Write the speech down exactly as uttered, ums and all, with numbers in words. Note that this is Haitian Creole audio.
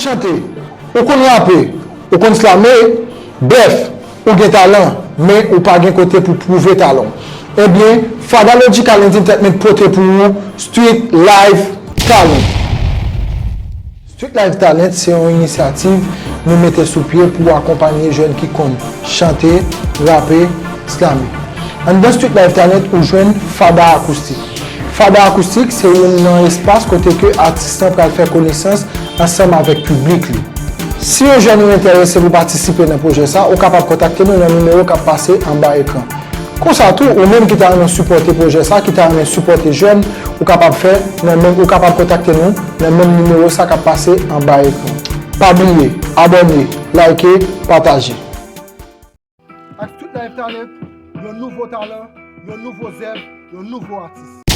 Chante, ou konn rape, ou konn slame, brèf, ou gen talan, men ou pa gen kote pou pwouve talan w. Ebyen, Fada Logical Entertainment pote pou ou Street Life Talent. Street Life Talent se yon inisyativ nou mete sou pye pou akonpanye jèn ki konn chante, rape, slame. Anndan Street Life Talent, ou jwenn Fada Akoustik. Fada Akoustik se youn nan espas kote ke atis lan pral fè konesans ansanm avèk piblik li. Si yon jèn ou enterese pou patisipe nan pwojè sa, ou kapab kontakte nou nan nimewo k ap pase anba ekran. Konsa tou, ou menm ki ta renmen sipòte pwojè sa, ki ta renmen sipòte jèn, ou kapab fè nan menm, ou kapab kontakte nou nan menm nimewo sa k ap pase anba ekran. Pa bliye, abòne, like, pataje. Ak Street Life Talent, yon nouvo talan, yon nouvo zèv, yon nouvo atis.